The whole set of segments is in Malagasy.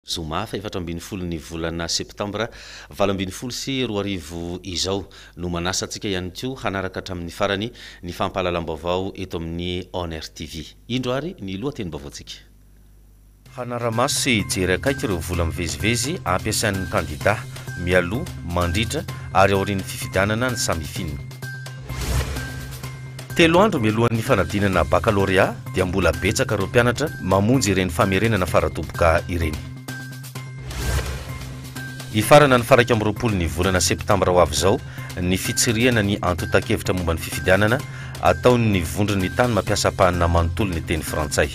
Zoma faha-14 ny volana septambra 2018 izao no manasa antsika ihany koa hanaraka hatramin'ny farany ny fampahalalam-baovao eto amin'ny Onr TV. Indro ary ny lohatenim-baovaontsika. Hanara-maso sy hijery akaiky ireo vola mivezivezy ampiasain'ny kandida mialoha, mandritra ary aorian'ny fifidianana ny Samifin. Telo andro mialohan'ny fanadinana bakalorea dia mbola betsaka ireo mpianatra mamonjy ireny famerenana fara-doboka ireny. Hifarana ny faha-21 ny volana septambra ho avy izao ny fitsirihana ny antontan-kevitra momba ny fifidianana ataon'ny vondron'ny tany mampiasa ampahana manontolo ny teny frantsay.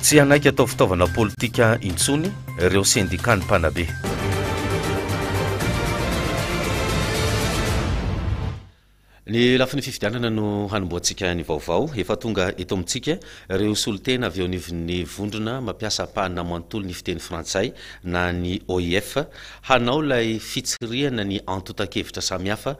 Tsy hanaiky atao fitaovana politika intsony ireo sendikan'ny mpanabe. Ny lafiny fifidianana no hanombohantsika ny vaovao. Efa tonga eto amintsika ireo solontena avy eo anivon'ny vondrona mampiasa ampahana manontolo ny fiteny frantsay na ny OIF hanao ilay fitsirihana ny antontan-kevitra samihafa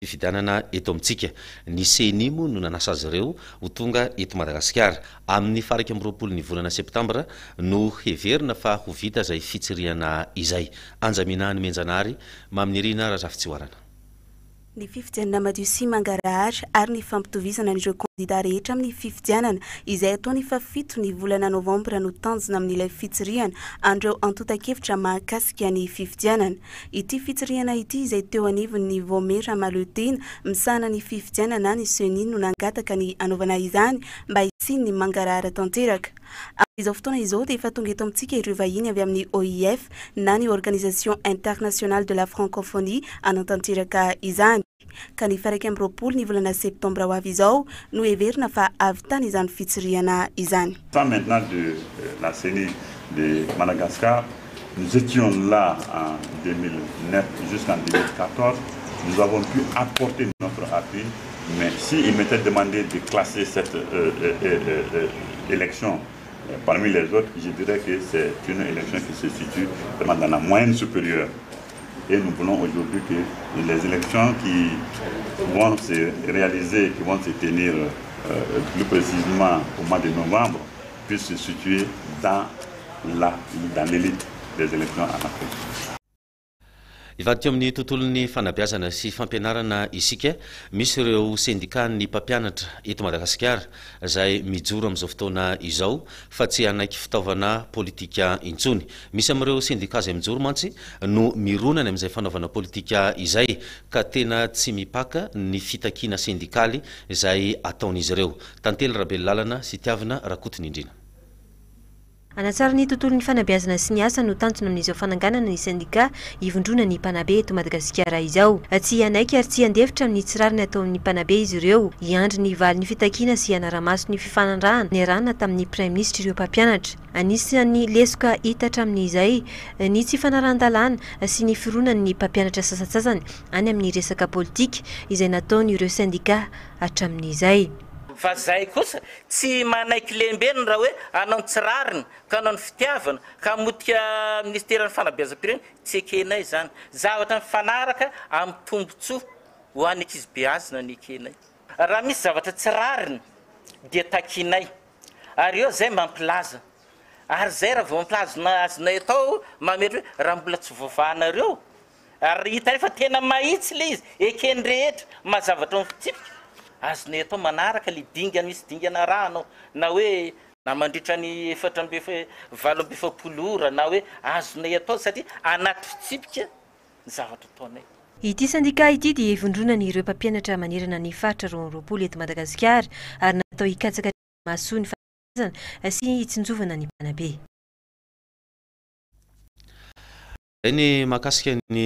fifidianana eto amintsika. Ny Ceni moa no nanasa azy ireo ho tonga eto Madagasikara. Amin'ny faha-21 ny volana septambra no heverina fa ho vita izay fitsirihana izay. Anjamina Nomenjanahary, Maminirina Razafitsihoarana. Ny fifidianana madio sy mangarahara ary ny fampitovizana an'ireo kandida rehetra amin'ny fifidianana izay hatao ny fahafito ny volana novambra no tanjona amin'ilay fitsirihana an'ireo antontan-kevitra mahakasika ny fifidianana. Ity fitsirihana ity izay teo anivon'ny Vaomiera Mahaleo-tena misahana ny fifidianana ny Ceni no nangataka ny hanaovana izany mba hisian'ny mangarahara tanteraka. Amin'izao fotoana izao dia efa tonga eto amintsika ireo vahiny avy amin'ny OIF na ny Organisation Internationale de la Francophonie hanatanteraka izany. Ka ny faha-21 ny volana septambra ho avy izao no heverina fa hahavitana izany fitsirihana izany. Ça maintenant de la Ceni de Madagascar, nous étions là en 2009 jusqu'en 2014, nous avons pu apporter notre appui, mais si il m'était demandé de classer cette euh, euh, euh, élection parmi les autres, je dirais que c'est une élection qui se situe vraiment dans la moyenne supérieure. Et nous voulons aujourd'hui que les élections qui vont se réaliser, qui vont se tenir plus précisément au mois de novembre, puissent se situer dans la dans l'élite des élections en Afrique. Hivadika eo amin'ny tontolon'ny fanabeazana sy fampianarana isika. Misy ireo sendikan'ny mpampianatra eto Madagasikara izay mijoro amin'izao fotoana izao fa tsy hanaiky fitaovana politika intsony. Misy amin'ireo sendika izay mijoro mantsy no mirona any amin'izay fanaovana politika izay ka tena tsy mipaka ny fitakiana sendikaly izay ataon'izy ireo. Tantely Rabelilalana sy Tiavina Rakotonindrina. Hanatsara ny tontolon'ny fanabeazana sy ny asa no tanjona amin'izao fananganana ny sendika ivondronan'ny mpanabe eto Madagasikara izao. Tsy hanaiky ary tsy handefitra amin'ny tsy rariny atao amin'ny mpanabe izy ireo. Hiandry ny valin'ny fitakiana sy hanara-maso ny fifanarahana niarahana tamin'ny praiminisitra ireo mpampianatra. Anisan'ny lesoka hita hatramin'izay ny tsy fanarahan-dalàna sy ny fironan'ny mpampianatra sasantsasany any amin'ny resaka politika izay nataon'ireo sendika hatramin'izay. Fa zay kosa tsy manaiky lembeniny raha hoe hanao ny tsy rariny ka hanao ny fitiavana ka hamotika minisiteran'ny fanabeazam-pirenena, tsy ekenay izany. Zavatra mifanaraka amin'ny tombotsoa ho an'ny ankizy beazina no ekenay. Raha misy zavatra tsy rariny dia takinay ary eo zay mampilaza ary zay raha vao mampilaza azonay atao mametra hoe raha mbola tsy voavahanareo Ary hitanay fa tena mahitsy ilay izy, eken'ny rehetra, mazava hatrao ny fitsipika, azonay atao manaraka ilay dingana, misy dingana arahana ao, na hoe na mandritra ny efatra amby 48 ora, na hoe azonay atao satria anaty fitsipika ny zavatra ataonay. Ity sendika ity dia ivondronan'ireo mpampianatra manerana ny faritra 22 eto Madagasikara ary natao hikatsaka ny mahasoa ny fanabeazana sy hitsinjovana ny mpanabe. Izay ny mahakasika ny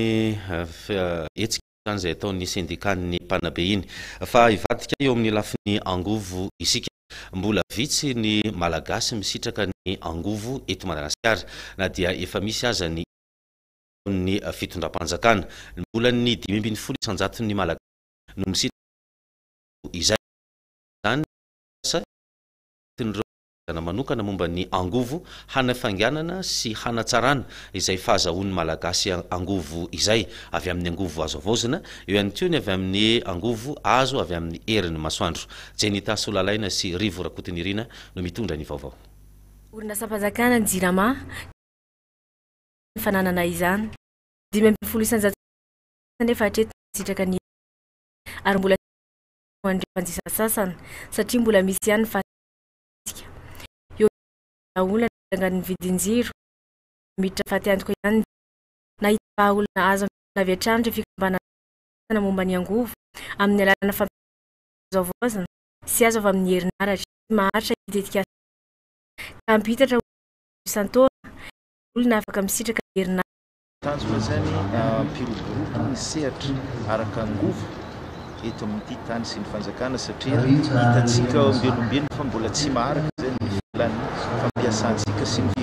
hetsika izany izay ataon'ny sendikan'ny mpanabe iny. Fa hivadika eo amin'ny lafiny angovo isika. Mbola vitsy ny Malagasy misitraka ny angovo eto Madagasikara na dia efa misy aza ny ataon'ny fitondram-panjakana. Mbola ny 15 isan-jaton'ny Malagasy no misitraka izay. Izany asa entin'ireo Dana manokana momba ny angovo hanafainganana sy hanatsarana izay fahazahoan'ny Malagasy angovo izay avy amin'ny angovo azo havaozina, eo ihany koa ny avy amin'ny angovo azo avy amin'ny herin'ny masoandro. Jenita Solalaina sy Rivo Rakotonirina no mitondra ny vaovao. Orinasam-panjakana ny Jirama ny fananana izany. 15% nefa hatreto nisitraka ny ary mbola ho an'ireo mpanjifa sasany satria mbola misy ihany ny fahasika. Eo olana ny vidin-jiro miditra fatiantoka ihany nahita vahaolana azo avy hatrany ireo fikambanana momba ny angovo amin'ny alalan'ny fampiasana sy azo avy amin'ny herinaratra maharitra ity tetikasa ka hampitatra isan-taona olona afaka misitraka herinaratra. Tanjona zany ampiroborobo ny sehatra araka angovo eto amin'ity tany sy ny fanjakana satria hitantsika ombelombelona fa mbola tsy maharaka zany ny filan'ny fampiasantsika sy ny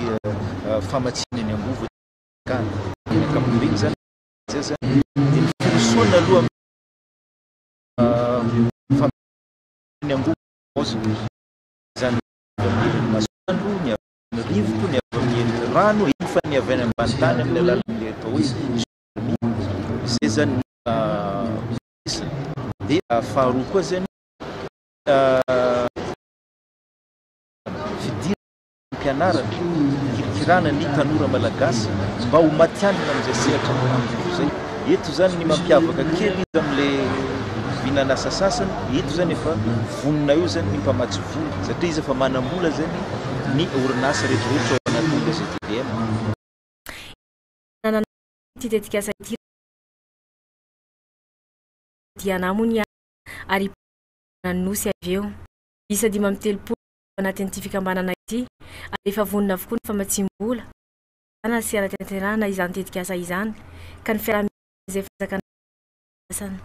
famatsiana ny angovo ny ankapobeny zany zay zany dia ny firosoana aloha ny angovo zany amin'ny masoandro, ny avy amin'ny rivotro, ny avy amin'ny herin'ny rano, iny fa ny avy any ambany tany amin'ny alalan'ilay atao hoe géothermie. Zay zany dia faharoa koa zany fidirana fampianarana, fikirakirana ny tanora malagasy mba ho matihanina amin'izay sehatra angovo zay. Eto zany ny mampiavaka kely izy amin'ilay vinan'asa sasany, eto zany efa vonona eo zany ny mpamatsy vola satria izy efa manam-bola zany ny orinasa rehetrarehetra ao anatin'ilay GTDM. Nanana ity tetikasa ity Diana moa ny ary ny nosy avy eo. Isa 35 anatin'ity fikambanana ity ary efa vonona avokoa ny famatsiam-bola sy hanatanterahana izany tetikasa izany ka ny fiaraha-miasa izay fanjakana asany.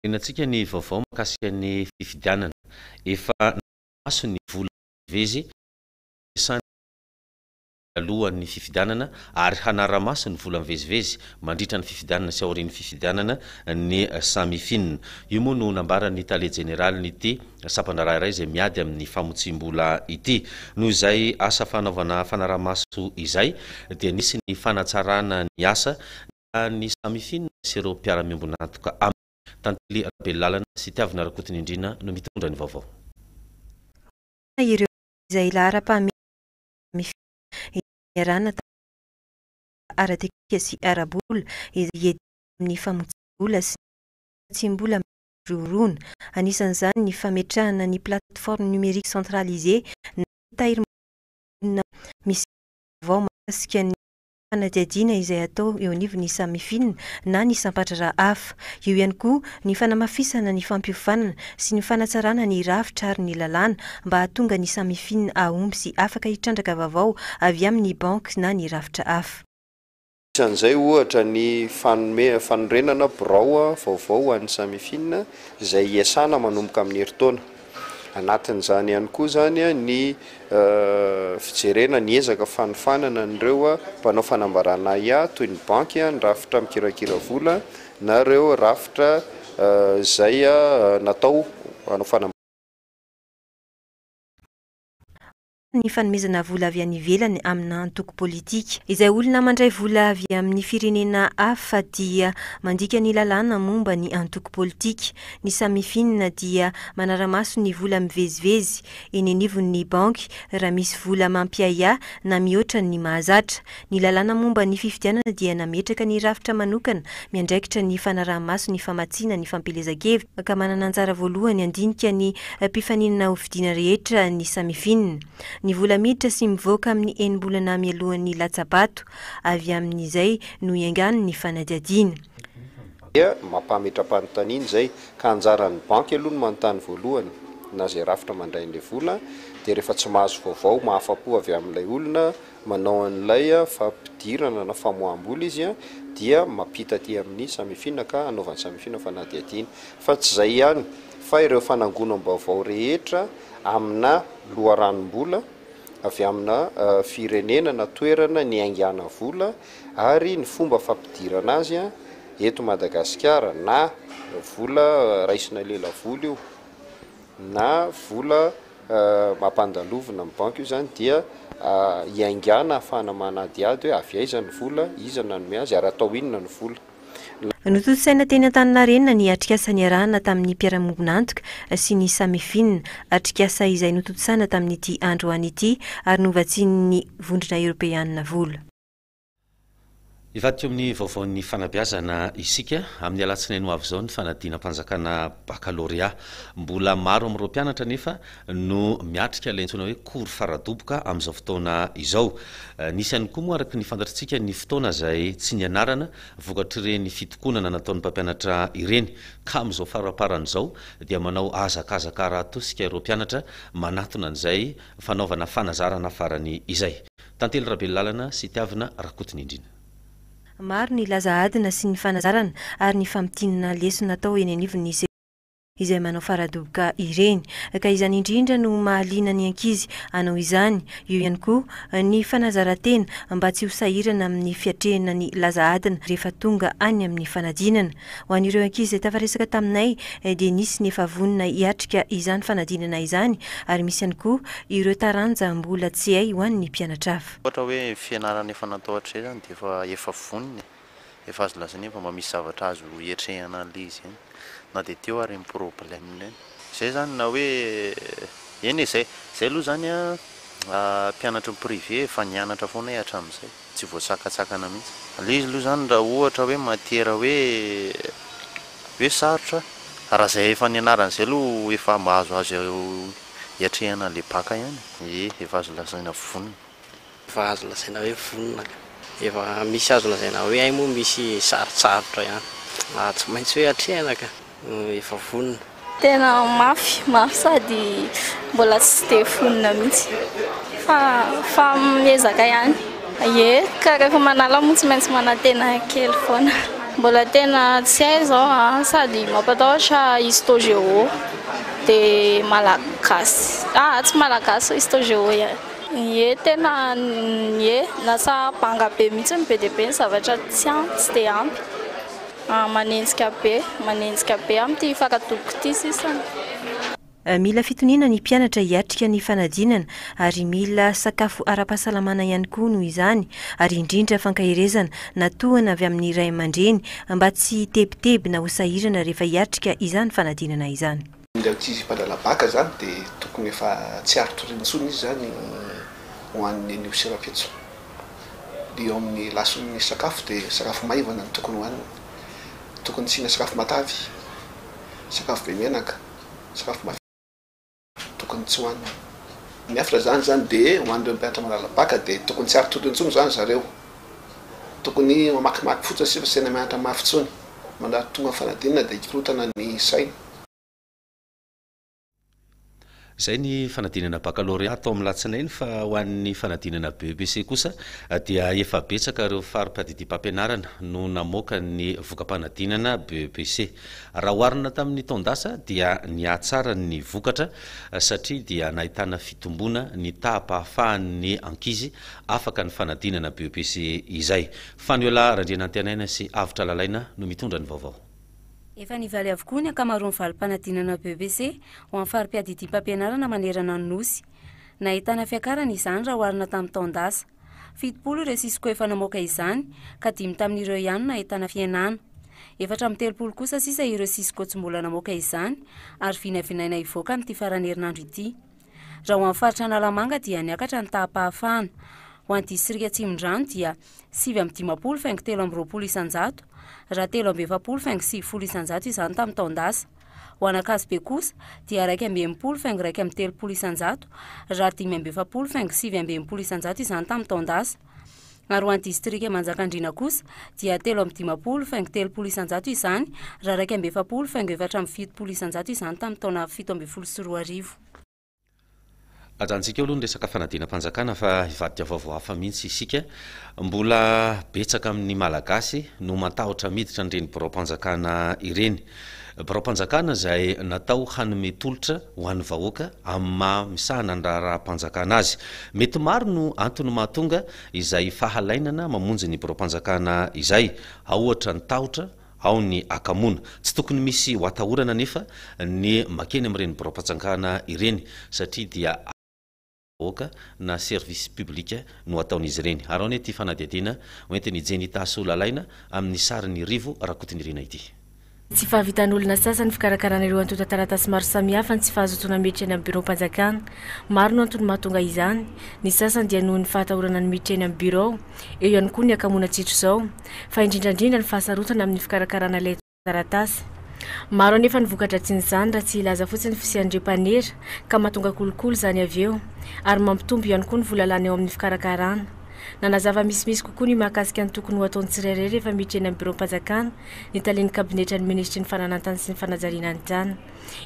Renantsika ny vaovao mahakasika ny fifidianana. Efa maso ny vola vezy alohan'ny fifidianana ary hanara-maso ny vola mivezivezy mandritra ny fifidianana sy aorian'ny fifidianana ny Samifin. Io moa no nambaran'ny tale jeneraly ity sampan-draharaha iray izay miady amin'ny famotsim-bola ity. Noho izay asa fanaovana fanarahamaso izay dia nisy ny fanatsarana ny asa ny Samifin sy ireo mpiara-miombon'antoka aminy. Tantely Rabelalana sy Tiavina Rakotonindrina no mitondra ny vaovao. Ireo izay laharam-pahamehana ara-teknika sy ara-bola izay amin'ny famotsiam-bola sy famotsiam-bola roroana. Anisan'izany ny fametrahana ny plateforme numérique centralisée na tahirim-bola misy vaovao mahakasika ny fanadihadiana izay atao eo anivon'ny Samifin na ny sampan-draharaha hafa. Eo ihany koa ny fanamafisana ny fampiofanana sy ny fanatsarana ny rafitra ary ny lalàna mba hahatonga ny Samifin hahomby sy afaka hitrandraka vaovao avy amin'ny banky na ny rafitra hafa. Isan'izay ohatra ny fanorenana birao vaovao ho an'ny Samifin izay hiasana manomboka amin'ny herintaona. Anatin'izany ihany koa zany ny fijerena ny ezaka fanofanana an'ireo mpanao fanambarana IA toy ny banky, ny rafitra mikirakira vola na ireo rafitra izay natao hanao fanambarana. Ny fanomezana vola avy any ivelany amina antoko politika. Izay olona mandray vola avy amin'ny firenena hafa dia mandika ny lalàna momba ny antoko politika. Ny Samifin dia manara-maso ny vola mivezivezy eny anivon'ny banky raha misy vola mampiahiahy na mihoatra ny mahazatra. Ny lalàna momba ny fifidianana dia nametraka ny rafitra manokana miandraikitra ny fanaraha-maso ny famatsiana ny fampielezan-kevitra ka manana anjara voalohany handinika ny mpifaninana hofidiana rehetra ny Samifin. Ny vola miditra sy mivoaka amin'ny enim-bolana mialohan'ny latsa-bato avy amin'izay no hiaingany ny fanadihadiana. Dia mampametra-panontaniana izay ka anjaran'ny banky aloha no manontany voalohany na izay rafitra mandray an'ilay vola dia rehefa tsy mahazo vaovao mahafa-po avy amin'ilay olona manao an'ilay fampidirana na famoaham-bola izy dia mampita aty amin'ny Samifin ka hanaovan'ny Samifin fanadihadiana. Fa tsy izay ihany fa ireo fanangonam-baovao rehetra amina loharanom-bola avy amina firenena na toerana niaingàna vola ary ny fomba fampidirana azy eto Madagasikara na vola raisina lelavola io na vola mampandalovina amin'ny banky io zany dia hiaingàna ahafahana manadihady hoe avy aiza ny vola, iza nanome azy ary atao inona ny vola. Notontosaina teny Antaninarenina ny atrikasa niarahana tamin'ny mpiara-miombon'antoka sy ny Samifin, atrikasa izay notontosaina tamin'ity androany ity ary novatsian'ny Vondrona Eoropeanina vola. Hivadika eo amin'ny vaovaon'ny fanabeazana isika. Amin'ny alatsinainy ho avy izao ny fanadinam-panjakana bakalorea. Mbola maro amin'ireo mpianatra anefa no miatrika ilay antsoina hoe cours faradoboka amin'izao fotoana izao. Nisy ihany koa moa araka ny fantatritsika ny fotoana izay tsy nianarana vokatr'ireny fitokonana nataon'ny mpampianatra ireny. Ka amin'izao faraparany izao dia manao hazakazaka ara-tosika ireo mpianatra manatona an'izay fanaovana fanazarana farany izay. Tantely Rabelalana sy Tiavina Rakotonindrina. Maro ny laza adina sy ny fanazarana ary ny famintinana lesona atao eny anivon'ny sekoly izay manao faradoboka ireny. Ka izany indrindra no mahaliana ny ankizy hanao izany. Eo ihany koa ny fanazaran-tena mba tsy ho sahirana amin'ny fiatrehana ny laza adina rehefa tonga any amin'ny fanadinana. Ho an'ireo ankizy izay tafaresaka taminay dia nisy ny efa vonona hiatrika izany fanadinana izany ary misy ihany koa ireo taranja mbola tsy hay ho an'ny mpianatra hafa. Ohatra hoe ny fianarana efa natao hatrizay zany dia efa efa vonona e, efa azo lazaina efa mba misy zavatra azo hiatrehana an'ilay izy ihany na dia teo ary ny problème ireny. Zay zany na hoe eny e zay zay aloha zany an mpianatry ny privé efa nianatra foana aho hatramin'izay. Tsy voasakatsakana mihitsy. Le izy aloha zany raha ohatra hoe matière hoe hoe sarotra, raha zay efa nianarana zay aloha efa mba azoazo hiatrehana an'le bac ihany e. Ie, efa azo lazaina vonona. Efa azo lazaina hoe vonona ka. Efa misy azo lazaina hoe hay moa misy sarotsarotra ihany. Tsy maintsy hoe atrehina ka. Efa vonona. Tena mafy, mafy sady mbola tsy dia vonona mihitsy fa fa miezaka ihany. Ie, ka rehefa manala moa tsy maintsy manantena kely foana. Mbola tena tsy hay izao an, sady mampatahotra histo géo dia malagasy, ah tsy malagasy histo géo ihany. Ie, tena ie, lasa banga be mihitsy be dia be ny zavatra tsy ampy, tsy dia ampy. Manenjika be, manenjika be amin'ity fakan-toko ity sisa. Mila fitoniana ny mpianatra hiatrika ny fanadinana ary mila sakafo ara-pahasalamana ihany koa noho izany ary indrindra fankaherezana na tohana avy amin'ny ray aman-dreny mba tsy hitebiteby na ho sahirana rehefa hiatrika izany fanadinana izany. Ilay ankizy mpanala baka izany dia tokony efa tsy ary toriana intsony izy izany ho an'ny anio sy rahampitso. Ny eo amin'ny lasin'ny sakafo dia sakafo maivana no tokony hohanina. Tokony tsy hihinana sakafo matavy, sakafo be menaka, sakafo mafilotra tokony tsy hohanina. Ny hafatra izany izany dia ho an'ireo mpianatra manala baka dia tokony tsy hari-tory intsony izany zareo. Tokony mamakimaky fotsiny sisa fa tsy tena mianatra mafy intsony. Mandrary tonga ny fanadinana dia hikorontana ny saina. Izay ny fanadinana baccalauréat atao amin'ny latsinainy fa ho an'ny fanadinana BEPC kosa dia efa betsaka ireo fari-piadidiam-pampianarana no namoaka ny voka-panadinana BEPC. Raha oharina tamin'ny taon-dasa dia nihatsara ny vokatra satria dia nahitana fitomboana ny taham-pahafahan'ny ankizy afaka ny fanadinana BEPC izay. Fanoela Randrianantenaina sy Avotra Lalaina no mitondra ny vaovao. Efa nivaly avokoa ny ankamaroan'ny valim-panadinana BEPC ho an'ny fari-piadidiam-pampianarana manerana ny Nosy. Nahitana fiakarana izany raha oharina tamin'ny taon-dasa. 70 ireo Cisco efa namoaka izany, ka dimy tamin'ireo ihany no nahitana fihenana. 34 kosa sisa ireo Cisco tsy mbola namoaka izany ary vinavinaina hivoaka amin'ity faran'ny herinandro ity. Raha ho an'ny faritra Analamanga dia niakatra ny taham-pahafahana. Ho an'ny distrika Atsimondrano dia 59 faingo 23%, raha 43 faingo 90% izany tamin'ny taon-dasa. Ho an'Ankazobe kosa dia 61 faingo 31%, raha 45 faingo 69% izany tamin'ny taon-dasa. Ary ho an'ny distrika Manjakandriana kosa dia 53 faingo 30% izany, raha 41 faingo 74% izany tamin'ny taona 2017. Ajanontsika eo aloha ny resaka fanadinam-panjakana fa hivadika vaovao hafa mihitsy isika. Mbola betsaka amin'ny Malagasy no matahotra miditra an'ireny biraom-panjakana ireny. Biraom-panjakana izay natao hanome tolotra ho an'ny vahoaka amin'ny maha misahana ny raharaham-panjakana azy. Mety maro no antony mahatonga izay fahalainana mamonjy ny biraom-panjakana izay. Ao ohatra ny tahotra, ao ny hakamoana. Tsy tokony misy ho atahorana anefa ny makeny amin'ireny biraom-panjakana ireny satria dia. vahoaka na service public no ataon'izy ireny. Araho anie ity fanadihadiana hoentin'i Jenita Solalaina amin'ny sarin'i Rivo Rakotonirina ity. Tsy fahavitan'olona sasany fikarakarana ireo antontan-taratasy maro samihafa ny tsy fahazotoana miditra eny amin'ny biraom-panjakana. Maro no antony mahatonga izany. Ny sasany dia noho ny fahatahorana ny miditra eny amin'ny birao. Eo ihany koa ny hakamoana tsotra izao. Fa indrindra indrindra ny fahasarotana amin'ny fikarakarana ilay taratasy. Maro anefa ny voka-dratsin'izany raha tsy hilaza fotsiny ny fisian'ireo mpanera ka mahatonga kolikoly izany avy eo. Ary mampitombo ihany koa ny vola lany eo amin'ny fikarakarana. Nanazava misimisy kokoa ny mahakasika ny tokony ho ataon'ny tsirairay rehefa miditra eny amin'ny biraom-panjakana ny talen'ny kabinetran'ny minisitry ny fananantany sy ny fanajariana ny tany.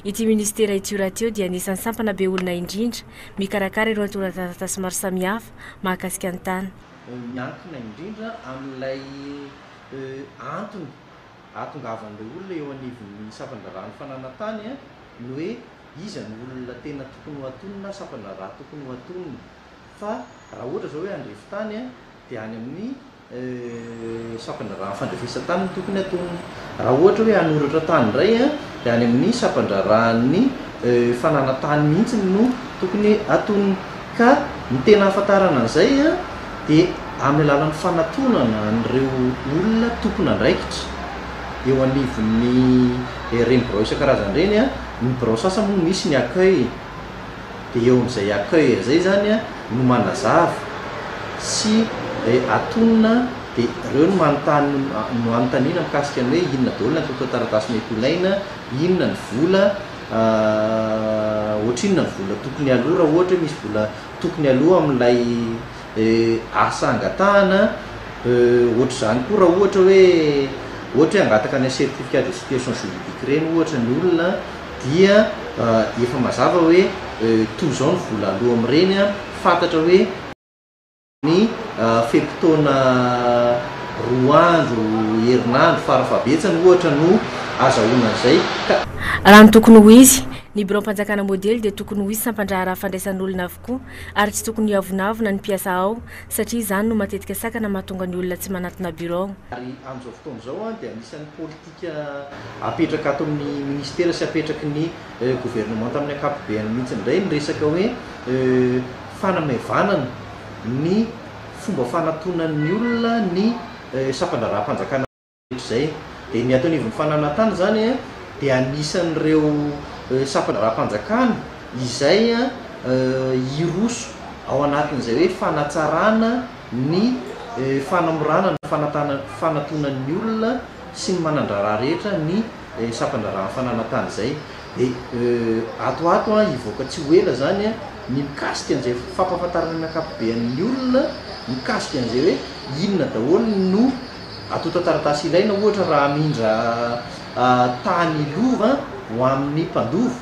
Ity minisitera ity rahateo dia anisan'ny sampana be olona indrindra mikarakara ireo antontan-taratasy maro samihafa mahakasika ny tany. Miankina indrindra amin'ilay antony ahatongavan'ilay olona eo anivon'ny sampan-draharahan'ny fananantany ny hoe iza no olona tena tokony ho atonina, sampan-draharaha tokony ho atonina. Fa raha ohatra izao hoe handrefy tany dia any amin'ny sampan-draharahan'ny fandrefesan-tany no tokony hatonina. Raha ohatra hoe hanoratra tany indray dia any amin'ny sampan-draharahan'ny fananan-tany mihitsy no tokony hatonina. Ka ny tena ahafantarana an'izay dia amin'ny alalan'ny fanatonana an'ireo olona tompon'andraikitra eo anivon'ny ireny birao isan-karazany ireny. Ny birao sasany moa misy ny accueil. Dia eo amin'izay accueil izay izany no manazava sy atonina dia ireo no manontany no anontaniana mikasika ny hoe inona daholo ny antontan-taratasy mety ho ilaina, inona ny vola, ohatrinona ny vola tokony aloa raha ohatra hoe misy vola tokony aloa amin'ilay asa angatahana, ohatr'izany koa raha ohatra hoe ohatra hoe hangataka ny certificat de situation juridique ireny ohatra ny olona dia efa mazava hoe toy izao ny vola aloa amin'ireny, fantatra hoe ny fe-potoana roa andro, herinandro farafahabetsany ohatra no azahoana an'izay ka. Raha ny tokony ho izy, ny biraom-panjakana modely dia tokony ho hisy sampan-draharaha fandraisan'olona avokoa ary tsy tokony hiavonavona ny mpiasa ao satria izany no matetika sakana mahatonga ny olona tsy manatona birao. Ary amin'izao fotoana izao dia anisan'ny politika apetraka ato amin'ny minisitera sy apetraky ny governemanta amin'ny ankapobeany mihitsy indray ny resaka hoe fanamaivanana ny fomba fanatonan'ny olona ny sampan-draharaham-panjakana rehetra izay. Dia ny ato anivon'ny fananan-tany izany dia anisan'ireo sampan-draharaham-panjakana izay hiroso ao anatin'izay hoe fanatsarana ny fanamorana ny fanatonan'ny olona sy ny manan-draharaha rehetra ny sampan-draharahan'ny fananan-tany izay. Dia ato ho ato hivoaka tsy ho ela izany ny mikasika an'izay fampahafantarana ny ankapobean'ny olona mikasika an'izay hoe inona daholo no antontan-taratasy ilaina ohatra raha hamindra tany lova ho amin'ny mpandova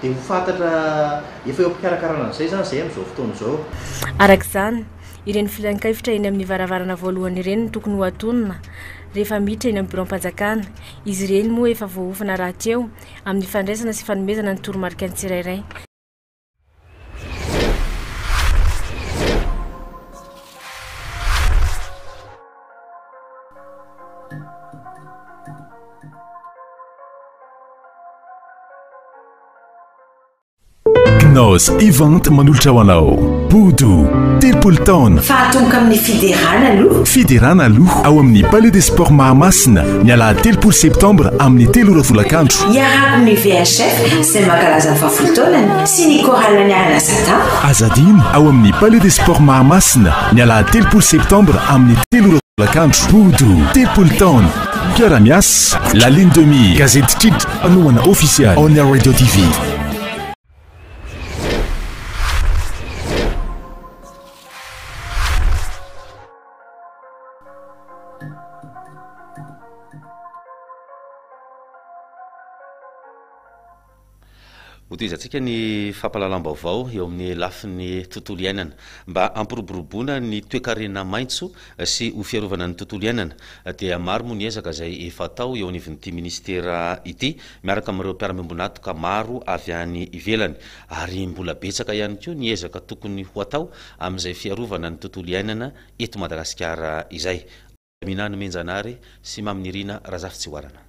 dia ho fantatra efa eo am-pikarakarana an'izay izany izay amin'izao fotoana izao. Araka izany, Ireny filankevitra eny amin'ny varavarana voalohany ireny no tokony ho hatonina rehefa miditra eny amin'ny biraom-panjakana. Izy ireny moa efa voaofana rahateo amin'ny fandraisana sy fanomezana ny toromarika ny tsirairay. Gnoz Event manolotra ho anao Bodo, 30 taona. Fa atomboka amin'ny fiderana aloha. Fiderana aloha ao amin'ny Palais des Sports Mahamasina ny alahady 30 septambra amin'ny 3 ora folakandro. Iarahako amin'ny VHF izay mankalaza ny fahafolo taonany sy ny chorale niarana Sata. Aza adino ao amin'ny Palais des Sports Mahamasina ny alahady 30 septambra amin'ny 3 ora folakandro. Bodo, 30 taona. Mpiara-miasa, La Ligne de Mire, Gazety Kitra, mpanohana ofisialy, On Air Radio TV. Hotohizantsika ny fampahalalam-baovao eo amin'ny lafiny tontolo iainana. Mba hampiroboroboana ny toekarena maitso sy ho fiarovana ny tontolo iainana dia maro moa ny ezaka izay efa atao eo anivon'ity minisitera ity miaraka amin'ireo mpiara-miombon'antoka maro avy any ivelany ary mbola betsaka ihany koa ny ezaka tokony ho atao amin'izay fiarovana ny tontolo iainana eto Madagasikara izay. Aminah Nomenjanahary sy Maminirina Razafitsihoarana.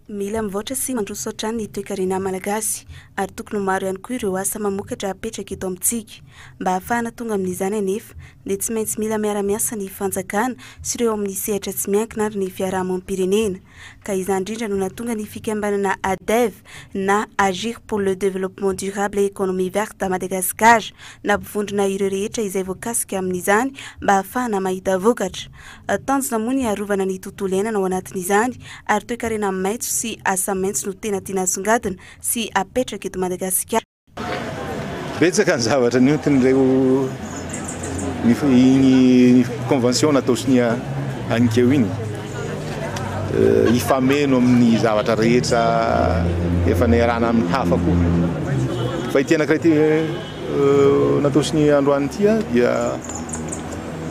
Mila mivoatra sy mandroso hatrany ny toekarena malagasy ary tokony ho maro ihany koa ireo asa mamokatra apetraka eto amintsika. Mba hahafahana tonga amin'izany anefa dia tsy maintsy mila miara-miasa ny fanjakana sy ireo amin'ny sehatra tsy miankina ary ny fiarahamonim-pirenena. Ka izany indrindra no nahatonga ny fikambanana ADEV na Agir pour le développement durable et économie verte à Madagascar nampivondrona ireo rehetra izay voakasika amin'izany mba hahafahana mahita vokatra. Tanjona moa ny hiarovana ny tontolo iainana ao anatin'izany ary toekarena maitso sy asa maitso no tena tiana asongadina sy apetraka eto Madagasikara. Betsaka ny zavatra nentin'ireo iny convention natao sonia aninkeo iny hifameno amin'ny zavatra rehetra efa niarahana amin'ny hafa koa. Fa ity anankiray ity natao sonia androany ity dia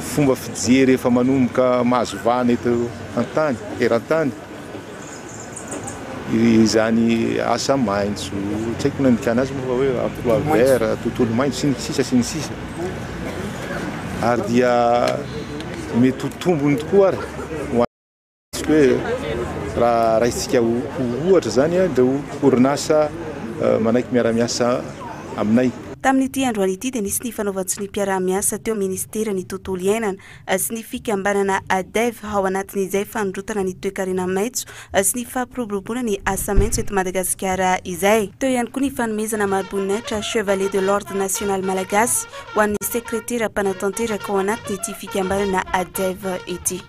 fomba fijery efa manomboka mahazo vahana eto an-tany, eran-tany, izany asa maitso, tsy haiko ny nandikana azy moa fa hoe emploi vert, tontolo maitso sy ny sisa sy ny sisa. Ary dia mety ho tombony tokoa ary ho antsika hoe raha raisintsika ho ohatra izany ireo orinasa manaiky miara-miasa aminay. Tamin'ity androany ity dia nisy ny fanaovan-tsoniam-piaraha-miasa teo amin'ny Ministeran'ny Tontolo iainana sy ny fikambanana ADEV ao anatin'izay fanondrotana ny toekarena maitso sy ny fampiroboroboana ny asa maitso eto Madagasikara izay. Teo ihany koa ny fanomezana mariboninahitra Chevalier de l'Ordre National Malagasy ho an'ny sekretera mpanatanteraka ao anatin'ity fikambanana ADEV ity.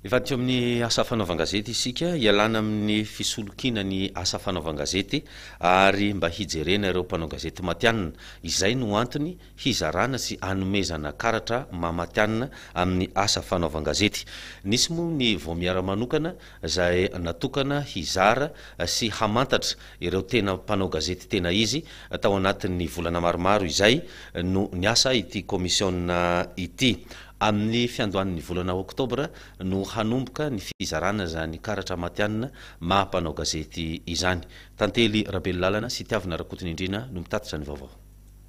Hivadika amin'ny asa fanaovan-gazety isika, hialana amin'ny fisolokiana ny asa fanaovan-gazety ary mba hijerena ireo mpanao gazety matihanina. Izay no antony hizarana sy hanomezana karatra maha matihanina amin'ny asa fanaovan-gazety. Nisy moa ny vaomiera manokana izay natokana hizara sy hamantatra ireo tena mpanao gazety tena izy tao anatin'ny volana maromaro izay no niasa ity komisiona ity. Amin'ny fiandohan'ny volana oktobra no hanomboka ny fizarana izany karatra matihanina maha mpanao gazety izany. Tantely Rabelolalana sy Tiavina Rakotonindrina no mitatitra ny vaovao.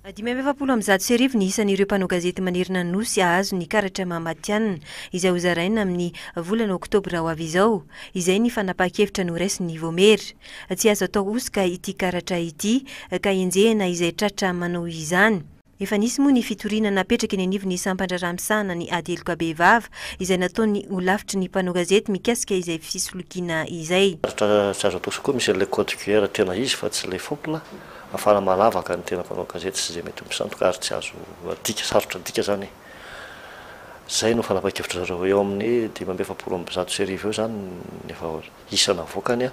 1145 ny isan'ireo mpanao gazety manerana ny Nosy hahazo ny karatra maha matihanina izay hozaraina amin'ny volana oktobra ho avy izao, izay ny fanapahan-kevitra noraisin'ny Voamery. Tsy azo atao hosoka ity karatra ity ka henjehina izay tratra manao izany. Efa nisy moa ny fitoriana napetraka eny anivon'ny sampan-draharaha misahana ny ady heloka bevava izay nataon'ny holafitry ny mpanao gazety mikasika izay fisolokiana izay. Sarotra tsy azo atao koa misy an'ilay code QR tena izy fa tsy ilay fôpla ahafahana manavaka ny tena mpanao gazety sy izay mety ho mpisandoka ary tsy azo adika, sarotra adika izany e. Izay no fanapahan-kevitry zareo. Eo amin'ny 1145 eo izany ny efa isa navoakany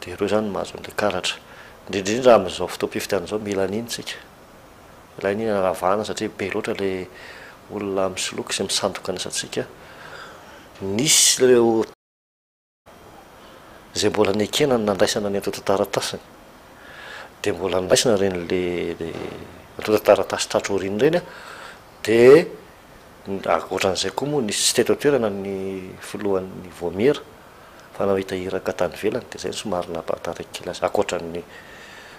dia ireo izany no mahazo an'ilay karatra. Indrindra indrindra amin'izao fotoam-pifidianana izao mila an'iny isika. Ilaina iny haravana satria be loatra ilay olona misoloky sy misandoka ny asantsika. Nisy ireo izay mbola nekena ny nandraisana ny antontan-taratasiny. Dia mbola noraisina ireny le antontan-taratasy tratry aoriana ireny dia ankoatran'izay koa moa nisy tsy teto an-toerana ny filohan'ny vaomiera. fa nahita iraka tany ivelany dia izay no somary nampahataraiky kely azy, ankoatra ny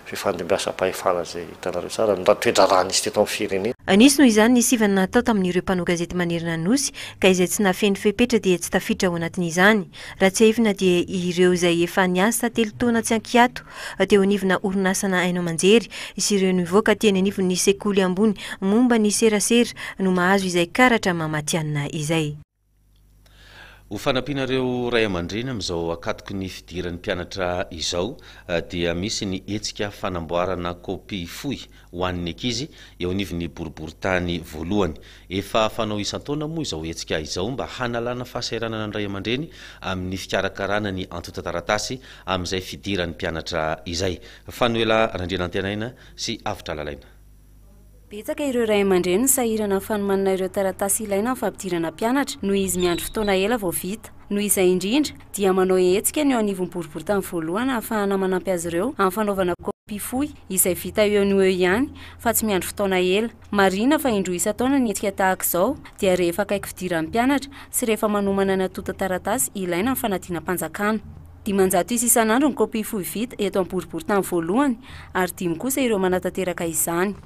fifandimbiasam-pahefana izay hitanareo tsara, ny toe-draharaha nisy teto amin'ny firenena. Nisy noho izany ny sivana natao tamin'ireo mpanao gazety manerana ny Nosy ka izay tsy nahafeno fepetra dia tsy tafiditra ao anatin'izany. Raha tsiahivina dia ireo izay efa niasa telo taona tsy ankiato teo anivona orinasana haino aman-jery sy ireo nivoaka teny anivon'ny sekoly ambony momba ny serasera no mahazo izay karatra maha matihanina izay. Ho fanampiana ireo ray aman-dreny amin'izao ankatoky ny fidiran'ny mpianatra izao dia misy ny hetsika fanamboarana kopia fohy ho an'ny ankizy eo anivon'ny boriborintany voalohany. Efa fanao isan-taona moa izao hetsika izao mba hanalana fahasahiranana ny ray aman-dreny amin'ny fikarakarana ny antontan-taratasy amin'izay fidiran'ny mpianatra izay. Fanoela Randrianantenaina sy Avotra Lalaina. Betsaka ireo ray aman-dreny sahirana amin'ny fanomanana ireo taratasy ilaina amin'ny fampidirana mpianatra noho izy miandry fotoana ela vao vita. Noho izay indrindra, dia manao hetsika ny eo anivon'ny boriborintany voalohany ahafahana manampy azy ireo amin'ny fanaovana kopia fohy izay vita eo no eo ihany fa tsy miandry fotoana ela. Marihina fa indroa isan-taona ny hetsika tahaka izao dia rehefa akaiky fidiran'ny mpianatra sy rehefa manomana ny antontan-taratasy ilaina amin'ny fanadinam-panjakana. 500 isa isan'andro ny kopia fohy vita eto amin'ny boriborintany voalohany ary dimy kosa ireo manatanteraka izany.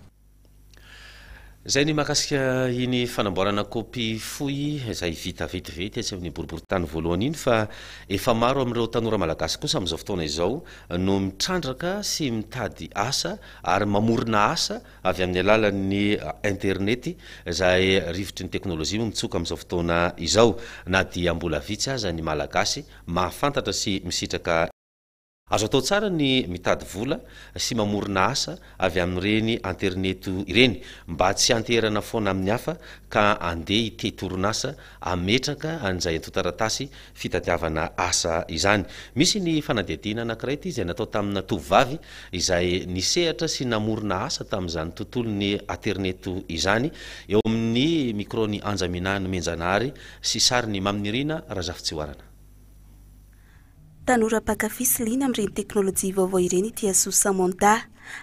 Izay ny mahakasika iny fanamboarana kaopy fohy izay vita vetivety etsy amin'ny boriborintany voalohany iny fa efa maro amin'ireo tanora malagasy kosa amin'izao fotoana izao no mitrandraka sy mitady asa ary mamorona asa avy amin'ny alalan'ny internety izay rivotry ny teknolojia moa mitsoka amin'izao fotoana izao na dia mbola vitsy aza ny malagasy mahafantatra sy misitraka Azo atao tsara ny mitady vola sy mamorona asa avy amin'ireny aterineto ireny mba tsy hianteherana foana amin'ny hafa ka andeha hitety orinasa hametraka an'izay antontaratasy fitadiavana asa izany. Misy ny fanadihadiana anankiray ity izay natao tamina tovovavy izay nisehatra sy namorona asa tamin'izany tontolon'ny aterineto izany eo amin'ny micro-n'i Anja Minah Nomenjanahary sy sarin'i Maminirina Razafitsihoarana. Tanora mpankafy sy liana amin'ireny teknolojia vaovao ireny ity Asu Samantha.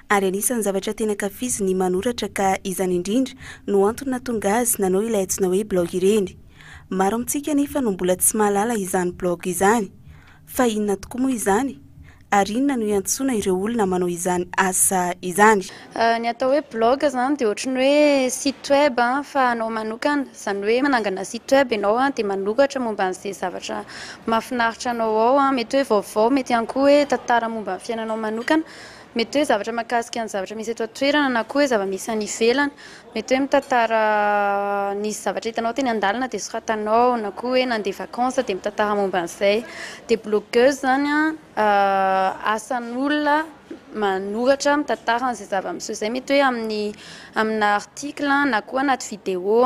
Ary anisan'ny zavatra tena ankafiziny ny manoratra ka izany indrindra no antony nahatonga azy nanao ilay antsoina hoe blog ireny. Maro amintsika anefa no mbola tsy mahalala izany blog izany. Fa inona tokoa moa izany? Ary inona no iantsoana ireo olona manao izany asa izany? Ny atao hoe blog izany dia ohatran'ny hoe site web fa anao manokana. Izany hoe manangana site web ianao dia manoratra momba an'izay zavatra mahafinaritra anao ao. Mety hoe vaovao, mety ihany koa hoe tantara momba ny fiainanao manokana. Mety hoe zavatra mahakasika ny zavatra misy eto an-toerana na koa hoe zava-misy any ivelany. Mety hoe mitantara nisy zavatra hitanao teny an-dalana dia soratanao na koa hoe nandeha vacances dia mitantara momba an'izay. Dia blogueuse izany an, asan'olona manoratra mitantara an'izay zava-miseho izay mety hoe amin'ny amina article na koa anaty vidéo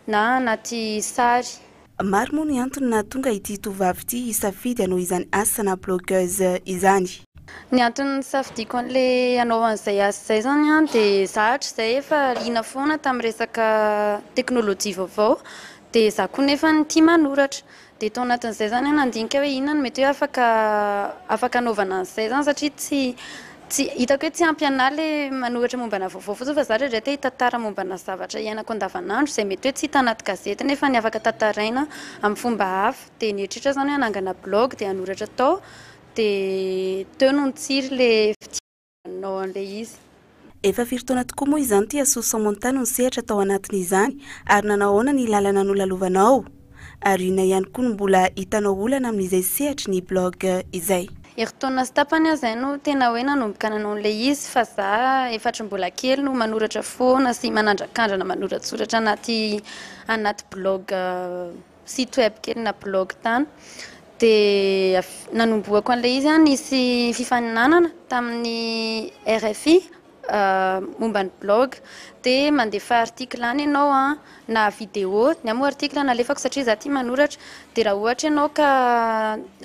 na anaty sary. Maro moa ny antony nahatonga ity tovovavy ity hisafidy hanao izany asa na blogueuse izany. Ny antony nisafidiako an'ilay hanao an'izay asa izay izany an, dia za hatrizay efa liana foana tamin'ny resaka teknolojia vaovao, dia za koa nefa tia manoratra. Dia tao anatin'izay izany aho nandinika hoe inona no mety hoe afaka afaka anaovana an'izay izany satria tsy Tsy, hitako hoe tsy ampy anah le manoratra mombana vaovao fotsiny fa za indraindray te hitantara mombana zavatra iainako andavanandro izay mety hoe tsy hita anaty gazety nefa ny afaka tantaraina amin'ny fomba hafa. Dia nieritreritra aho izany hoe hanangana blog dia hanoratra tao dia teo no nitsiry le fitiavana hanao an'ilay izy. Efa firy taona tokoa moa izany ity Asoa Samantha no nisehatra tao anatin'izany ary nanao ahoana ny lalana nolalovanao? Ary inona ihany koa no mbola hitanao olana amin'izay sehatry ny blog izay? Herintaona sy tapany aho izay no tena hoe nanomboka nanao an'ilay izy fa za efa hatry ny mbola kely no manoratra foana sy manandrakandrana manoratsoratra anaty anaty blog site web kely na blog tany. Dia nanombohako an'ilay izy an, nisy fifaninanana tamin'ny RFI momba ny blog dia mandefa article any ianao an, na vidéo, ny ahy moa article no alefako satria za tia manoratra, dia raha ohatra ianao ka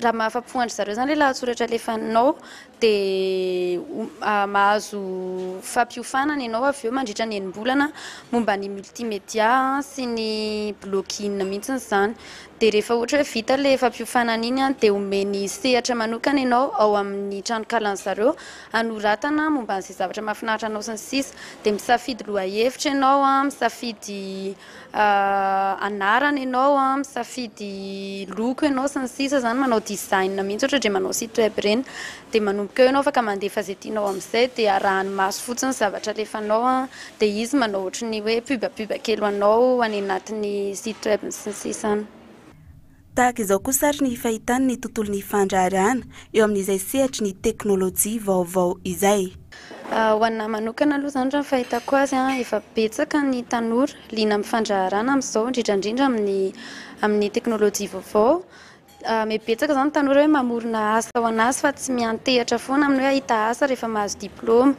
raha mahafa-po an-dry zareo izany ilay lahatsoratra alefanao dia mahazo fampiofanana ianao avy eo mandritra ny enim-bolana momba ny multimédia sy ny blogging mihitsy izany. Dia rehefa ohatra hoe vita ilay fampiofanana iny an, dia omeny sehatra manokana ianao ao amin'ny tranonkalan'ny zareo hanoratana momba an'izay zavatra mahafinaritra anao sy ny sisa. Dia misafidy lohahevitra ianao an, misafidy anarana ianao an, misafidy loko ianao sy ny sisa izany, manao design mihitsy ohatra ndray manao site web ireny. Dia manomboka eo ianao afaka mandefa izay tianao amin'izay dia arahany maso fotsiny ny zavatra alefanao an. Dia izy manao ohatry ny hoe pub pub kely ho anao any anatin'ny site web sy ny sisa any. Tahaka izao kosa ary ny fahitany ny tontolon'ny fandraharahana eo amin'izay sehatry ny teknolojia vaovao izay. Ho anà manokana aloha izany raha ny fahitako azy, efa betsaka ny tanora liana amin'ny fandraharahana amin'izao, indrindra indrindra amin'ny amin'ny teknolojia vaovao. Miha betsaka izany ny tanora hoe mamorona asa ho an'azy fa tsy miantehatra foana amin'ny hoe hahita asa rehefa mahazo diplaoma.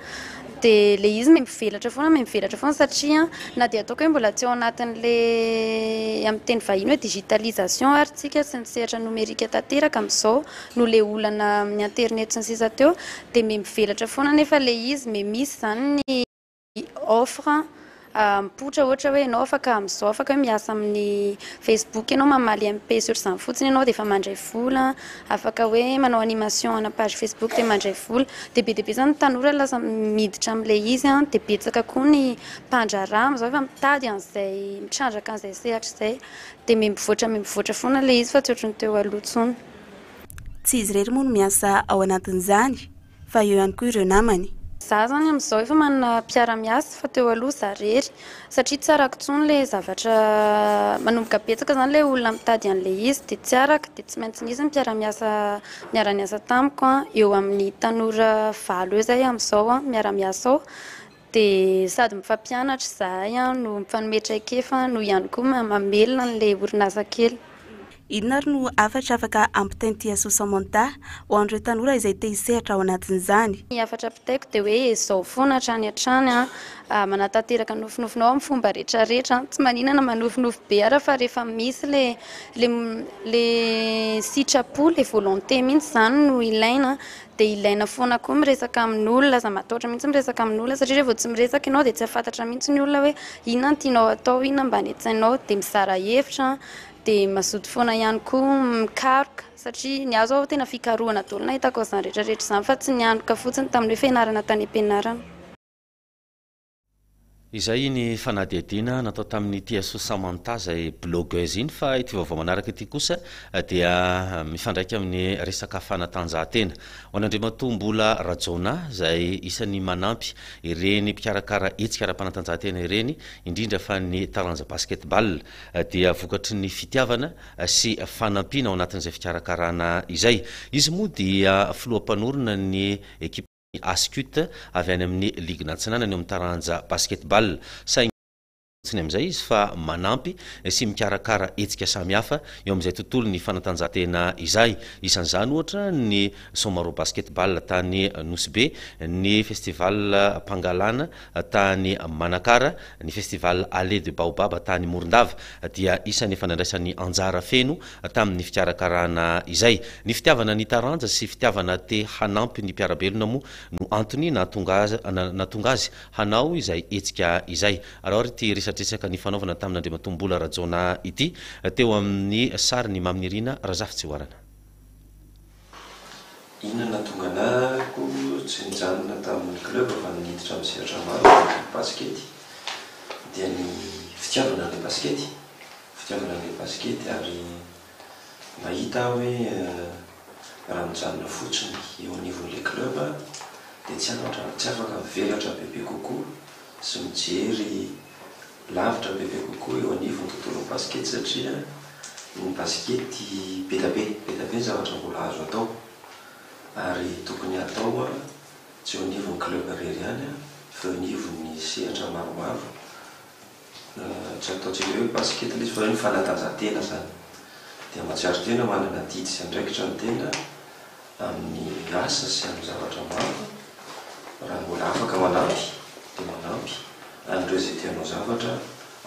Dia ilay izy miha mivelatra foana, miha mivelatra foana satria na dia ataoko hoe mbola tsy ao anatin'ilay amin'ny teny vahiny hoe digitalisation ary tsika sy ny sehatra nomerika tanteraka amin'izao noho ilay olana amin'ny aterineto sy ny sisa teo dia miha mivelatra foana anefa ilay izy, miha misy izany ny offre mipoitra ohatra hoe ianao afaka amin'izao afaka hoe miasa amin'ny Facebook ianao mamaly MP sur izany fotsiny ianao dia efa mandray vola, afaka hoe manao animation ana page Facebook dia mandray vola, dia be dia be izany ny tanora lasa miditra amin'ilay izy an, dia betsaka koa ny mpandraharaha amin'izao efa mitady an'izay mitrandraka an'izay sehatra izay, dia miha mivoatra miha mivoatra foana ilay izy fa tsy ohatran'ny teo aloha intsony. Tsy izy irery moa no miasa ao anatin'izany fa eo ihany koa ireo namany. Za zany amin'izao efa manana mpiara-miasa fa teo aloha za rery satria tsy arako intsony ilay zavatra manomboka betsaka zany ilay olona mitady an'ilay izy dia tsy araka dia tsy maintsy nisy ny mpiara-miasa niara-niasa tamiko an, eo amin'ny tanora 8 eo izay amin'izao an, miara-miasa ao dia sady mifampianatra izahay an no mifanome traikefa no ihany koa mamelona an'ilay orinasa kely. Inona ary no hafatra afaka ampitain'i Tiasoa Samantha ho an'ireo tanora izay te hisehatra ao anatin'izany? Ny hafatra ampitaiko dia hoe ezao foana hatrany hatrany an, manatanteraka ny nofinofinao amin'ny fomba rehetra rehetra, tsy maninona na manofinofy be ara fa rehefa misy le le le sitrapo, le volonté mihitsy izany no ilaina dia ilaina foana koa miresaka amin'olona, aza matahotra mihitsy miresaka amin'olona satria rehefa tsy miresaka ianao dia tsy hahafantatra mihitsy ny olona hoe inona no tianao atao, inona mba any an-tsainao, dia mizara hevitra Dia mazoto foana ihany koa mikaroka satria ny ahy zao tena fikarohana daholo no nahitako an'izany rehetra rehetra izany fa tsy nianoka fotsiny tamin'ny hoe fianarana tany am-pianarana. Izay iny fanadihadiana natao tamin'i Tiasoa Samantha izay blogueuse iny fa ity vaovao manaraka ity kosa dia mifandraika amin'ny resaka fanatanjahantena. Ho an'Andriamatoa Mbola Rajaonah izay isan'ny manampy ireny mpikarakara hetsika ara-panatanjahantena ireny indrindra fa ny taranja basket-ball dia vokatry ny fitiavana sy fanampiana ao anatin'izay fikarakarana izay. Izy moa dia filoha mpanorina ny ekipan'ny Ascut avy any amin'ny ligin'Antsinanana eo amin'ny taranja basket-ball. Saingy fotsiny amin'izay izy fa manampy sy mikarakara hetsika samihafa eo amin'izay tontolon'ny fanatanjahantena izay. Isan'izany ohatra ny Somaro Basket-ball tany Nosy Be, ny Festival Pangalana tany Manakara, ny Festival Allée de Baobab tany Morondava dia isan'ny efa nandraisany anjara feno tamin'ny fikarakarana izay. Ny fitiavana ny taranja sy fitiavana te hanampy ny mpiara-belona moa no antony nahatonga nahatonga azy hanao izay hetsika izay. Araho ary ity resadresaka nifanaovana tamin'Andriamatoa Mbola Rajaonah ity teo amin'ny sarin'i Maminirina Razafitsihoarana. Inona no nahatonga anah koa tsy nijanona tamin'ny club fa niditra amin'ny sehatra maro ny basikety dia ny fitiavana an'ilay basikety, fitiavana an'ilay basikety ary nahita aho hoe raha mijanona fotsiny eo anivon'ilay club dia tsy afatra tsy afaka mivelatra bebe kokoa sy mijery lavitra bebe kokoa eo anivon'ny tontolon'ny basikety satria ny basikety be dia be, be dia be ny zavatra mbola azo atao ary tokony hatao tsy eo anivon'ny club irery ihany fa eo anivon'ny sehatra maromaro, tsy ataontsika hoe basikety ilay izy fa hoe ny fanatanjahantena izany dia mahatsiaro tena manana adidy sy andraikitra ny tena amin'ny asa sy amin'ny zavatra maro, raha mbola afaka manampy dia manampy an'ireo izay te hanao zavatra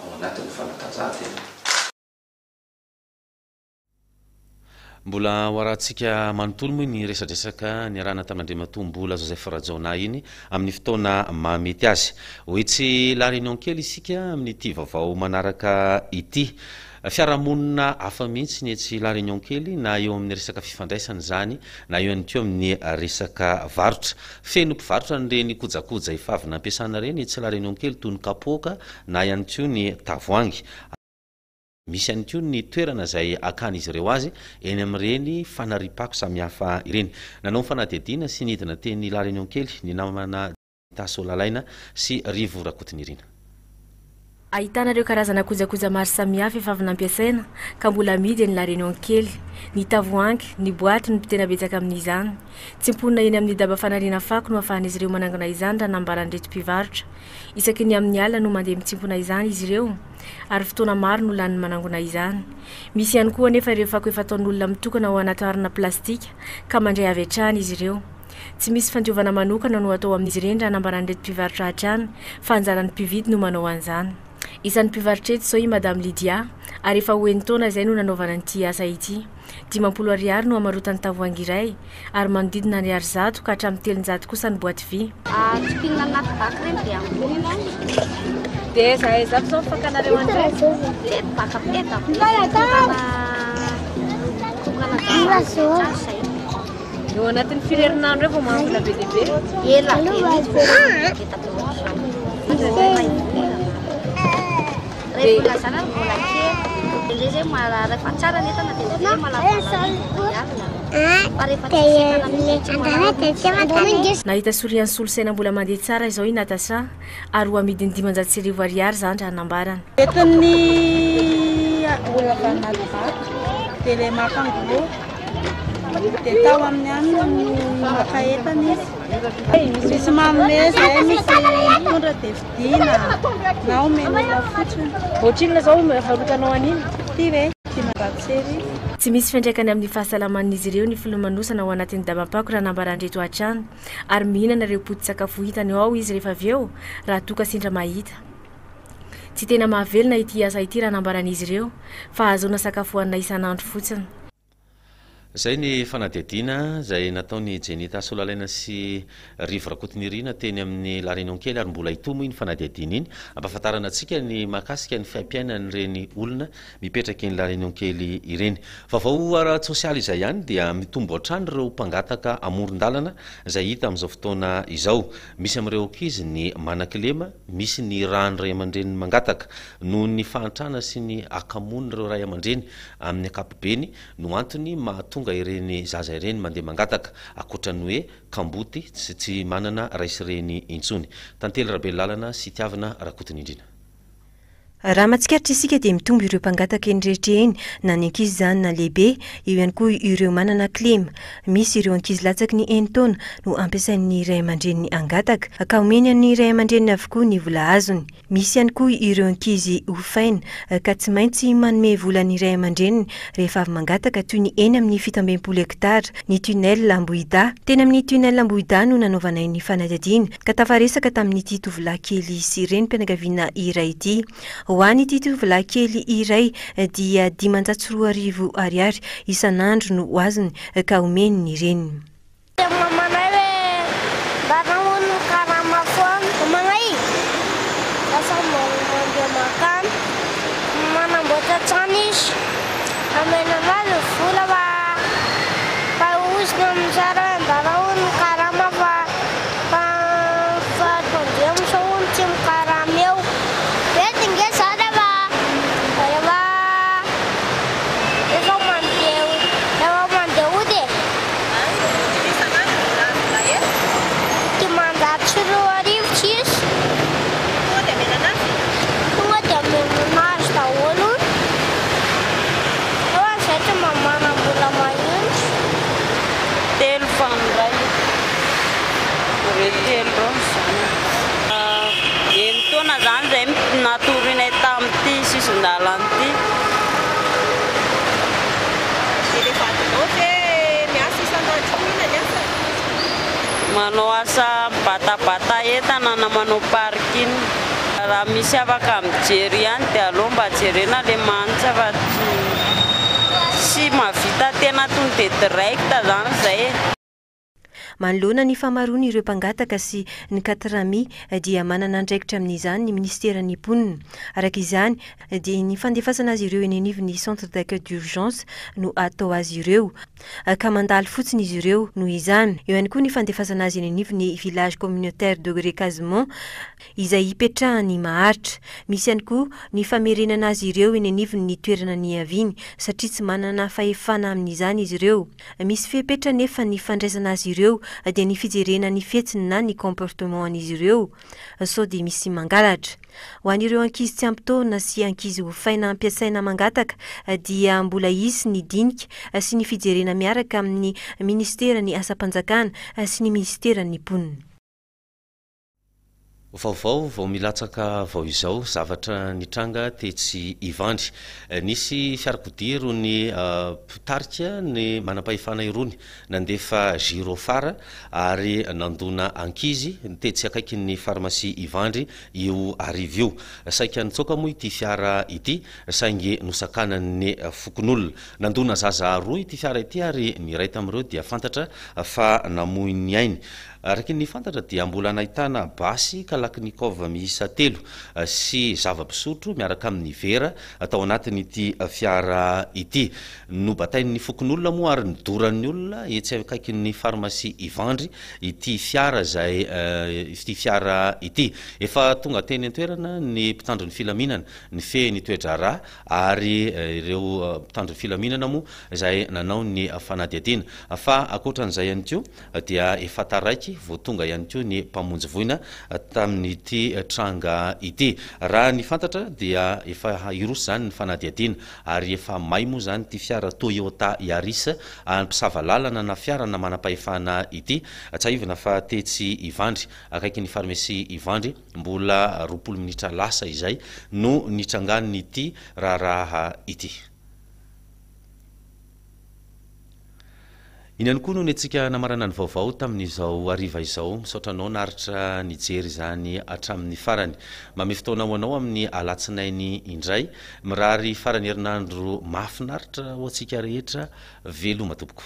ao anatin'ny fanatanjahantena. Mbola ho arahantsika manontolo moa iny resadresaka niarahana tamin'Andriamatoa Mbola Joseph Rajaonah iny amin'ny fotoana mahamety azy. Ho etsy La Réunion kely isika amin'ity vaovao manaraka ity. Fiarahamonina hafa mihitsy ny etsy La Réunion kely na eo amin'ny resaka fifandraisana izany na eo ihany koa amin'ny resaka varotra. Feno mpivarotra an'ireny kojakoja efa avy nampiasana ireny etsy La Réunion kely toy ny kapoaka na ihany koa ny tavoahangy. Misy ihany koa ny toerana izay hakan'izy ireo azy eny amin'ireny fanariam-pako samihafa ireny. Nanao ny fanadihadiana sy nidina teny La Réunion kely ny namana Taso Lalaina sy Rivo Rakotonirina. Ahitana ireo karazana kojakoja maro samihafa efa avy nampiasaina ka mbola amidy eny La Réunion kely. Ny tavoahangy, ny boaty no tena betsaka amin'izany. Tsimponina eny amin'ny daba fanariana fako no ahafahan'izy ireo manangona izany raha nambaran'ireto mpivarotra. Isaky ny amin'ny alina no mandeha mitsimpona izany izy ireo ary fotoana maro no laniny manangona izany. Misy ihany koa anefa ireo fako efa ataon'olona mitokana ao anaty harona plastika ka mandray avy hatrany izy ireo. Tsy misy fandiovana manokana no atao amin'izy ireny raha nambaran'ireto mpivarotra hatrany fa anjaran'ny mpividy no manao an'izany. Isan'ny mpivarotra eto izao i Madame Lydia ary efa ho enin-taona izay no nanaovana an'ity asa ity. 50 ariary no hamarotany tavoahangy iray ary manodidina ariary 100 ka hatramin'ny 300 kosa ny boaty vy. Tsipinina anaty bac ireny dia angonina. Dia aiza aiza aby izao ny fakanareo an'ireny? Dia baka be da be. Tokana tokana izay. Eo anatin'ny firy herinandro eo vao mahangona be dia be? Ela be mihitsy vao mahangona be da be ohatr'izao. Rehefa mbola zany ary mbola kely. Indray zay rehefa tsara ny entana dia indray malamalaka fa rehefa tsisy entana mihitsy tsy malalaka. Nahita sorian'ny solosaina mbola mandeha tsara izao i Natacha ary ho amidiny 1500 ariary izany raha ny nambarany. Entin'ny olona avy any Madivato dia ilay maka en gros dia tao aminy any no maka entana izy. Misy manome izay, misy mitondra dia vidiana na omen'olona fotsiny. Ohatrinona izao avarotanao an'iny? Ity ve? 1500. Tsy misy fiantraikany amin'ny fahasalaman'izy ireo ny filomanosana ao anatin'ny dabam-pako raha nambaran-dReto hatrany ary mihinana ireo poti-tsakafo hitany ao izy rehefa avy eo raha toa ka sendra mahita. Tsy tena mahavelona ity asa ity raha nambaran'izy ireo fa ahazoana sakafo hohanina isan'andro fotsiny. Izay ny fanadihadiana izay nataon'i Jenita Solalaina sy Rivo Rakotonirina teny amin'ny La Réunion kely ary mbola hitohy moa iny fanadihadiana iny hampahafantarana antsika ny mahakasika ny fiaimpiainan'ireny olona mipetraka eny La Réunion kely ireny. Vaovao ara-tsosialy izay ihany dia mitombo hatrany ireo mpangataka amoron-dalana izay hita amin'izao fotoana izao. Misy amin'ireo ankizy ny manan-kilema, misy ny ràn'ny ray aman-dreniny mangataka. Noho ny fahantrana sy ny hakamoan'ireo ray aman-dreny amin'ny ankapobeny no antony mahatonga ireny zaza ireny mandeha mangataka, ankoatra ny hoe kamboty sy tsy manana ray sy reny intsony. Tantely Rabelalana sy Tiavina Rakotonindrina. Raha mahatsikaritra isika dia mitombo ireo mpangataka eny rehetra eny, na ny ankizy izany na lehibe, eo ihany koa ireo manana kilema. Misy ireo ankizy latsaky ny enin-taona no ampiasain'ny ray aman-dreniny hangataka, ka omeny an'ny ray aman-dreniny avokoa ny vola azony. Misy ihany koa ireo ankizy hofaina ka tsy maintsy manome vola ny ray aman-dreniny rehefa avy mangataka toy ny eny amin'ny 67 hektara, ny Tunnel Ambohidahy. Teny amin'ny Tunnel Ambohidahy no nanaovanay ny fanadihadiana ka tafaresaka tamin'ity tovolahy kely sy renim-pianakaviana iray ity. Ho an'ity tovolahy kely iray dia 2500 ariary isan'andro no azony ka omeny ny reniny. Dia mamanay hoe mba nahono karama foana. Mamanay lasa mandeha mankany manamboatra trano izy. Omena anazy ny vola fa fa hozona amin'ny tsara hoe mba nahono karama fa fa fa tandremo sao hono tsy mikarama eo. Mety nge za refa refa refa mandeha refa mandeha hody e. 2500 tsisy. Tonga dia omena azy daholo. Nefa izay tsy mba manam-bola mahitsy. Telo famindrana. Ireo telo ireo ny zanako. Enin-taona izany izay natorinay tamin'ity sisin-dalana ity. Dia ilay vadinao ve miasa isan'andro koa inona ny asany? Manao asa mibatabata entana na manao parking. Raha misy afaka mijery ihany dia aleo mba jerena ilay manitra fa tsy mahavita tena tonga dia direct izany izay e. Manoloana ny famaroan'ireo mpangataka sy ny Catrami dia manana andraikitra amin'izany ny minisiteran'ny mponina. Araka izany dia ny fandefasana azy ireo eny anivon'ny centre d'accueil d'urgence no atao azy ireo ka mandalo fotsiny izy ireo noho izany. Eo ihany koa ny fandefasana azy eny anivon'ny village communautaire de recasement izay hipetrahany maharitra. Misy ihany koa ny famerenana azy ireo eny anivon'ny toerana niaviany satria tsy manana fahefana amin'izany izy ireo. Misy fepetra anefa ny fandraisana azy ireo dia ny fijerena ny fihetsiny na ny comportement an'izy ireo sao dia misy mangalatra. Ho an'ireo ankizy tsy ampy taona sy ankizy hofaina ampiasaina mangataka dia mbola hisy ny dinika sy ny fijerena miaraka amin'ny ministeran'ny asam-panjakana sy ny ministeran'ny mponina. Vaovao vao milatsaka vao izao, zavatra nitranga tetsy Ivandry. Nisy fiarakodia irony mpitarika ny manam-pahefana irony nandefa gyrophare ary nandona ankizy tetsy akaikin'ny farmasia Ivandry io hariva io. Saika nitsoaka moa ity fiara ity saingy nosakanan'ny fokonolona. Nandona zaza roa ity fiara ity ary ny iray tamin'ireo dia fantatra fa namoy ny ainy. Araka ny fantatra dia mbola nahitana basy. Kalachnikov miisa telo sy zava-pisotro miaraka amin'ny vera tao anatin'ity fiara ity. Nobatain'ny fokonolona moa ary nodoran'ny olona etsy akaikin'ny farmasia Ivandry ity fiara izay ity fiara ity. Efa tonga teny an-toerana ny mpitandro ny filaminana nifehy ny toe-draharaha ary ireo mpitandro ny filaminana moa izay nanao ny fanadihadiana. Fa ankoatran'izay ihany koa dia efa taraiky vao tonga ihany koa ny mpamonjy voina tamin'ity tranga ity. Raha ny fantatra dia efa hiroso izany ny fanadihadiana ary efa may moa izany ity fiara Toyota Yaris an'ny mpisava lalana na fiarana manam-pahefana ity. Tsiahivina fa tetsy Ivandry, akaikin'ny farmesia Ivandry, mbola 20 minitra lasa izay no nitrangan'ity raharaha ity. Iny ihany koa no nentsika namarana ny vaovao tamin'izao hariva izao. Misaotra anao naharitra nijery izany hatramin'ny farany. Mamehy fotoana ho anao amin'ny alatsinainy indray. Mirary faran'ny herinandro mahafinaritra ho antsika rehetra. Veloma tompoko.